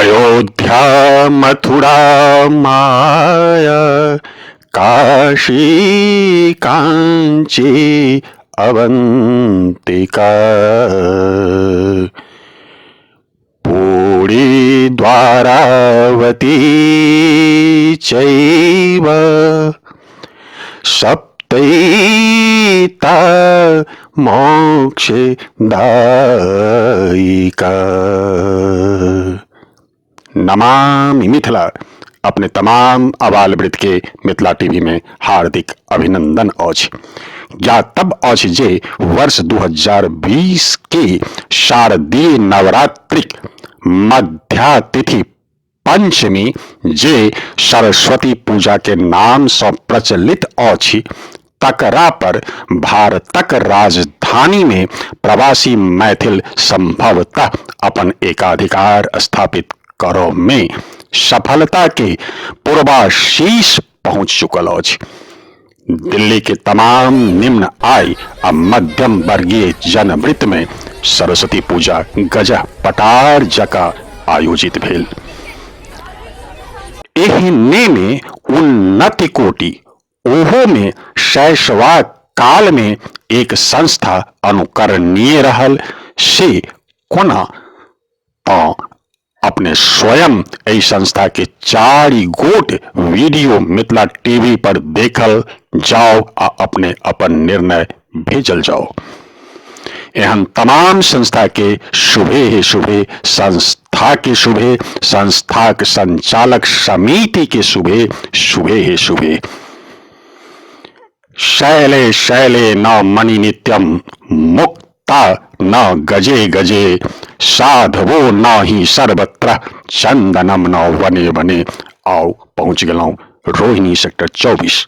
अयोध्या मथुरा माया काशी कांची अवंतिका पुरी द्वारावती चैव सप्तैता मोक्षदायिका। नमामि मिथिला। अपने तमाम आबाल वृद्ध के मिथिला टीवी में हार्दिक अभिनंदन अछि। ज्ञातव्य अछि जे वर्ष 2020 के शारदीय नवरात्रिक मध्यातिथि पंचमी जे सरस्वती पूजा के नाम सँ प्रचलित अछि तकरा पर भारतक राजधानी में प्रवासी मैथिल संभवतः अपन एकाधिकार स्थापित करऽ में सफलता के पूर्वाशीष पहुंच चुकल अछि। दिल्ली के तमाम निम्न आय आ मध्यम वर्गीय जनवृत्त में सरस्वती पूजा गजह पटार जका आयोजित भेल। एहने में उन्नति कोटि ओहो में शैशवा काल में एक संस्था अनुकरणीय रहल से कोना तँ अपने स्वयं एहि संस्था के 4 गोट वीडियो मिथिला टीवी पर देखल जाओ आ अपने अपन निर्णय भेजल जाओ। एहन तमाम संस्था के शुभे हे शुभे, संस्था के शुभे, संस्थाक संचालक समिति के शुभे, शुभे हे शुभे। शैले शैले न मणि नित्यम मुक्ता न गजे गजे साधवो न ही सर्वत्र चंदनम न वने वने। आओ पहुंच गेलहुं रोहिणी सेक्टर 24।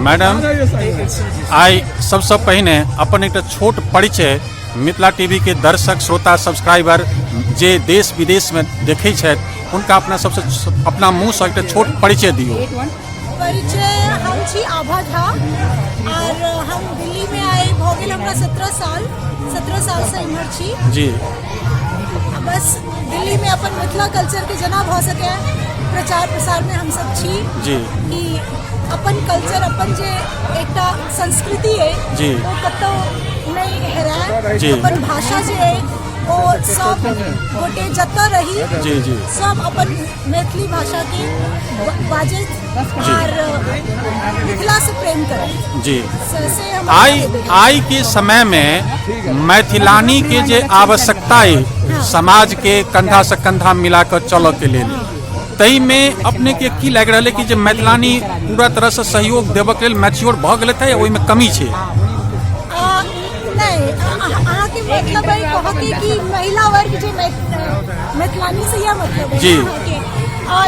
मैडम, आइ सबसँ पहिने अपन एकटा छोट परिचय मिथिला टीवी के दर्शक श्रोता सब्सक्राइबर जे देश विदेश में देखै छथि हुनका अपना सबसँ अपना मुँहसँ एकटा छोट परिचय दियौ। परिचय, हम छी आभा झा और हम दिल्ली में आए भऽ गेल हमरा 17 साल, 17 साल से इम्हर छी जी। बस दिल्ली में अपन मिथिला कल्चर के जेना भऽ सके प्रचार प्रसार में हम सब छी जी। कि अपन कल्चर अपन जे एकटा संस्कृति है जी। ओ कतौ नहीं हेराय जी। अपन भाषा जे है ओ सब गोटे जतऽ रही जी, जी। सब अपन मैथिली भाषा के बाजैत और मिथिला से प्रेम करैत जी। से हम आइ के समय में मैथिलानी के जे आवश्यकता है समाज के कंधा से कंधा मिला कर चलऽ के लेल, ताहि में अपने के की लागि रहल है कि जे मैथिलानी पूरा तरह से सहयोग देबऽ के लेल मैच्योर भऽ गेलै या ओहिमे कमी छै? नहीं, अहाँके मतलब है कहके कि महिला वर्ग जे मैथिलानी से यह मतलब है जी। अहाँके?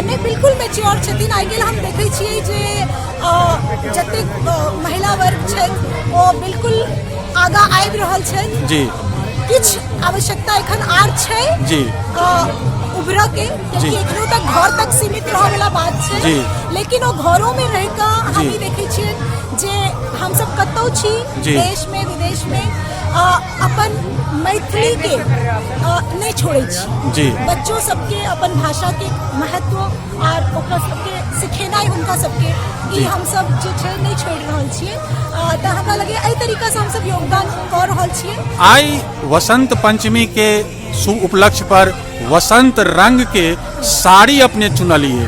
नहीं, बिल्कुल मैच्योर छथिन। आइ काल्हि हम देखै छियै जे जतेक महिला वर्ग छथि ओ बिल्कुल आगाँ आबि रहल छथि जी। किछु आवश्यकता एखन आर छै जी उभरऽ के, क्योंकि एखनो तक घर तक सीमित रहऽ वाला बात छै। लेकिन ओ घरों में रहि कऽ हम ई देखै छियै जे हमसब कतौ छी, देश में विदेश में, अपन मैथिली के नहि छोड़ै छी। बच्चो सबके अपन भाषा के महत्व आर ओकरा सबके सिखेनाइ हुनका सबके, ई हमसब जे छै नहि छोड़ि रहल छियै। तऽ हमरा लगैए एहि तरीकासँ हमसब योगदान कऽ रहल छियै। आइ वसंत पंचमी के शुभ उपलक्ष्य पर वसंत रंग के साड़ी अपने चुनलिए,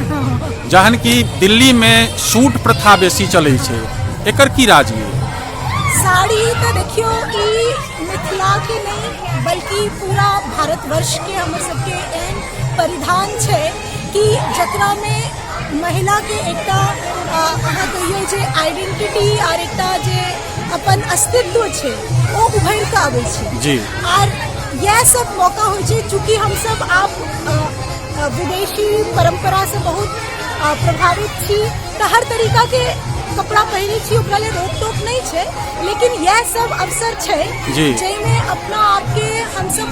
जहन कि दिल्ली में सूट प्रथा बेसी चलै छै, एकर की राज ये? साड़ी तऽ देखियौ ई मिथिला के नहि बल्कि पूरा भारतवर्ष के हमर सबके एहन परिधान छै कि जकरा में महिला के एकटा अहाँ कहियौ जे आइडेंटिटी आर एकटा जे अपन अस्तित्व छै ओ उभरि कऽ आबै छै। आर इएह सब मौका होइ छै, चूँकि हमसब आब विदेशी परम्परासँ बहुत प्रभावित छी तऽ हर तरीकाके कपड़ा पहिरै छी, ओकरा लेल रोक टोक नहि छै, लेकिन इएह सब अवसर छै जाहिमे अपना आपके हमसब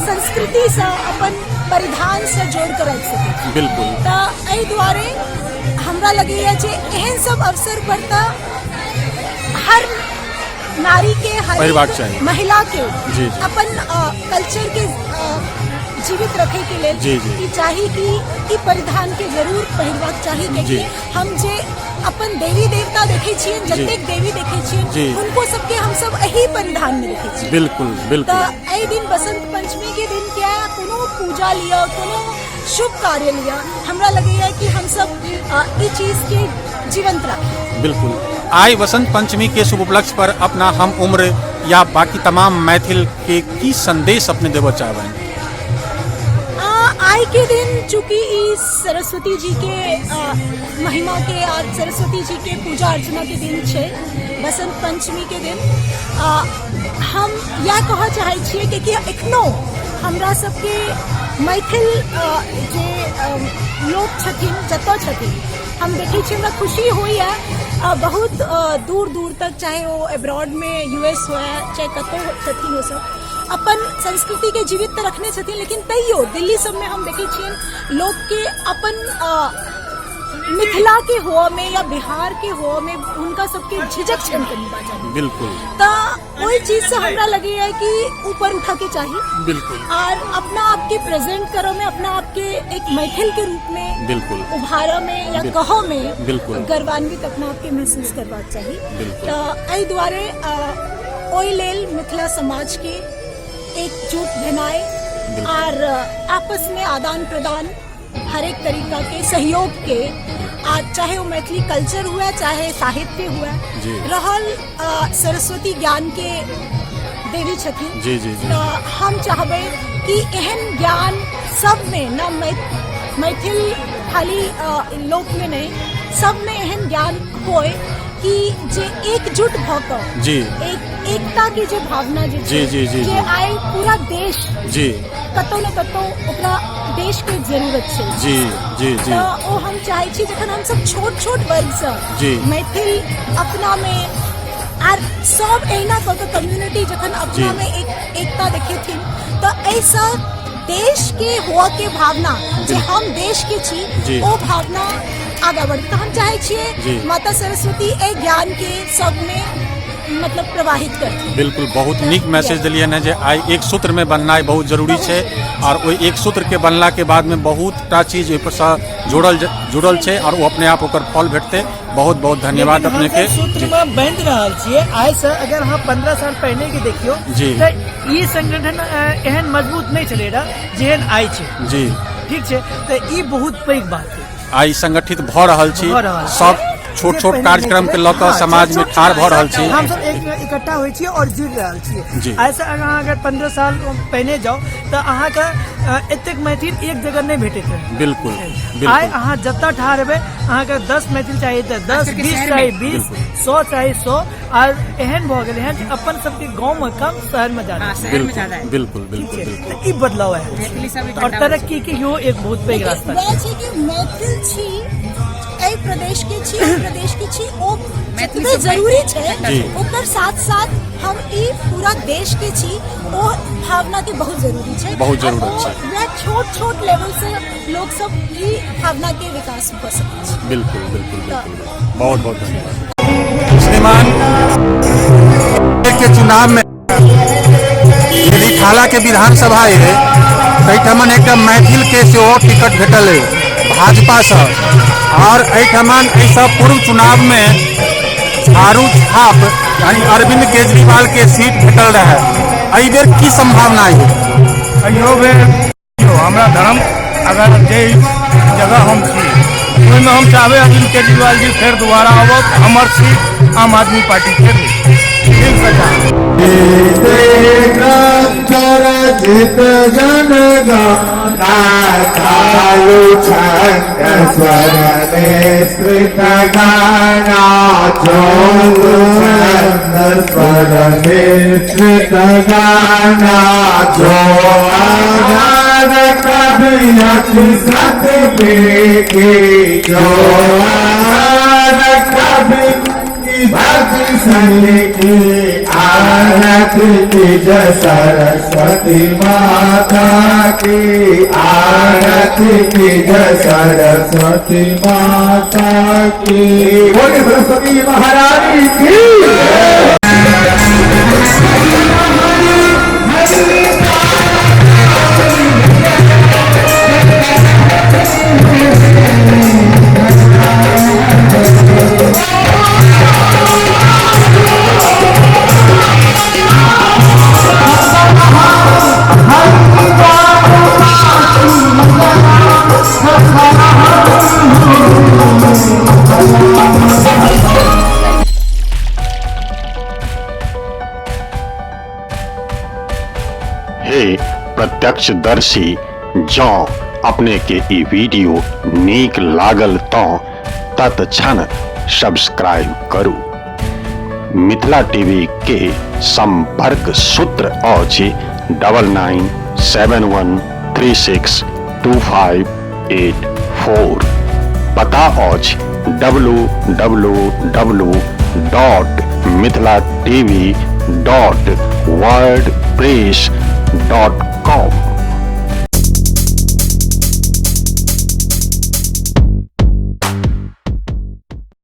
संस्कृतिसँ अपन परिधानसँ जोड़ कऽ राखि सकै छी। तऽ एहि दुआरे हमरा लगैए जे एहन सब अवसर पर तऽ हर नारी के, हर पहिरबाक एक चाही। महिला के जी, जी। अपन कल्चर के जीवित रखे के लेल जी, जी। ई चाही कि ई परिधान के जरूर पहिरबाक चाही, कियाकि हम जे अपन देवी देवता देखै छियनि, जतेक देवी देखै छियनि, हुनको सबके हमसब एही परिधान में देखै छियनि। बिल्कुल। तऽ एहि दिन बसंत पंचमी के दिन क्या कोनो पूजा लिअ, कोनो शुभ कार्य लिअ, हमरा लगैया कि हमसब ई चीज के जीवंत राखी। बिल्कुल। आइ वसंत पंचमी के शुभ उपलक्ष्य पर अपना हम उम्र या बाकी तमाम मैथिल के की संदेश अपने देबऽ चाहबनि? आइ के दिन चूँकि ई सरस्वती जी के महिमा के आर सरस्वती जी के पूजा अर्चना के दिन छै, बसंत पंचमी के दिन हम इएह कहऽ चाहै छियै कि एखनो हमरा सबके मैथिल जे लोक छथिन, जतऽ छथिन, हम देखै छियै, हमरा खुशी होइए बहुत दूर दूर तक, चाहे ओ एब्रॉडमे यूएस हुए चाहे कतहु छथिन, ओ सब अपन संस्कृतिके जीवित तऽ रखने छथिन, लेकिन तैयो दिल्ली सबमे हम देखै छियनि लोकके अपन मिथिला के हुआ में या बिहार के हुआ में हुनका सबके झिझक छनि कनि बाजऽ। तऽ ओहि चीज से हमरा लगैया कि ऊपर उठा के चाही। आर अपना आप के प्रेजेंट करऽ में, अपना आप के एक मैथिल के रूप में उभारऽ में या कहऽ में गर्वान्वित अपना आप के महसूस करबाक चाही। तऽ एहि दुआरे ओहि लेल मिथिला समाज के एकजुट भेनाइ आर आपस में आदान प्रदान हर एक तरीका के सहयोग के, आ चाहे वो मैथिली कल्चर हुए चाहे साहित्य हुए, रहल सरस्वती ज्ञान के देवी छथिन। जी, जी, जी। तऽ हम चाहबै कि एहन ज्ञान सब में, न मैथिल खाली लोक में नहीं, सब में एहन ज्ञान होय कि जे एकजुट भऽ कऽ एक एकता के जे भावना जे जी, जी, जी, जे जी। आइ पूरा देश कतौ ने कतौ ओकरा देश के जरूरत छै। जी जी जी तऽ ओ हम चाहै छी जखन हम सब छोट छोट वर्ग सँ मैथिल अपना में आर सब एहिना कऽ के कम्युनिटी जखन अपना में एक एकता देखेथिन तऽ एहिसँ देश के हुआ के भावना जे हम देश के छी ओ भावना आगा बढ़त। तऽ हम चाहै छियै माता सरस्वती एहि ज्ञान के सब में मतलब प्रवाहित करथिन। बिल्कुल, बहुत नीक मैसेज देलियनि हँ जे आइ एक सूत्र में बननाइ बहुत जरूरी छै और ओहि एक सूत्र के बनला के बाद में बहुत टा चीज ओहि पर सँ जुड़ल छै और ओ अपने आप ओकर फल भेटतै। बहुत बहुत धन्यवाद लेकिन अपने के। हमसब सूत्र में बांधि रहल छियै। आइ से अगर अहाँ 15 साल पहले के देखियौ तऽ ई संगठन एहन मजबूत नहि छलै रह जेहन आइ छै। ठीक छै, तऽ ई बहुत पैघ बात छै। आइ संगठित भऽ रहल छी, भऽ रहल छै। सब छोट छोट जे कार्यक्रम के लऽ कऽ समाज में ठाढ़ भऽ रहल छी। हम सब एक इकट्ठा होइ छियै और जुड़ि रहल छियै। आइ से अहाँ अगर 15 साल पहिने जाउ तऽ अहाँके एतेक मैथिल एक जगह नहि भेटैत रहै। बिल्कुल। आइ अहाँ जतऽ ठाढ़ हेबै अहाँके 10 मैथिल चाही तऽ 10, करके 20 शहर चाही में। 20, 100 चाही 100। आर एहन भऽ गेलै हन जे अपन सबके गाँव में कम शहर में ज्यादा। हाँ, शहर में ज्यादा है। ठीक छै, बिल्कुल। तऽ ई बदलाव आयल छै। मैथिली सब और इकट्ठा होइ छै। तरक्की के इहो एक बहुत पैघ लेकिन रास्ता वएह छै। छै कि मैथिल छी एहि प्रदेश के छी, ओहि प्रदेश के छी, ओ जतबे जरूरी छै, ओकर साथ साथ हम ई पूरा देश के छी, ओ भावना के बहुत जरूरी छै। बहुत जरूरत और ओ छै। वएह छोट छोट लेवल से लोग सब ई भावना के विकास भऽ सकै छै। बिल्कुल बिल्कुल बिल्कुल, बहुत बहुत धन्यवाद। श्रीमान के चुनाव में यदि थाला के विधानसभा है ताहिठमन एकटा मैथिल के सेहो टिकट भेटल है भाजपा से, और एहिठमन एहिसँ पूर्व चुनाव में झाड़ू छाप यानी अरविंद केजरीवाल के सीट भेटल रहे, एहि बेर की संभावना है? अहियो बेर हमरा धर्म अगर जे जगह हम छी ओहिमे हम चाहबै अरविंद केजरीवाल जी फेर दोबारा आबत, हमर सीट आम आदमी पार्टी के दिल से चाहबै। सरस्वती माता की आरती की जय, सरस्वती माता की, बोले सरस्वती महारानी की। हे प्रत्यक्षदर्शी, जँ अपने के ई वीडियो नीक लागल तँ तत्क्षण सब्सक्राइब करू। मिथिला टीवी के संपर्क सूत्र अछि 9971362584। पता अछि W W W dot Mithila TV dot wordpress dot com.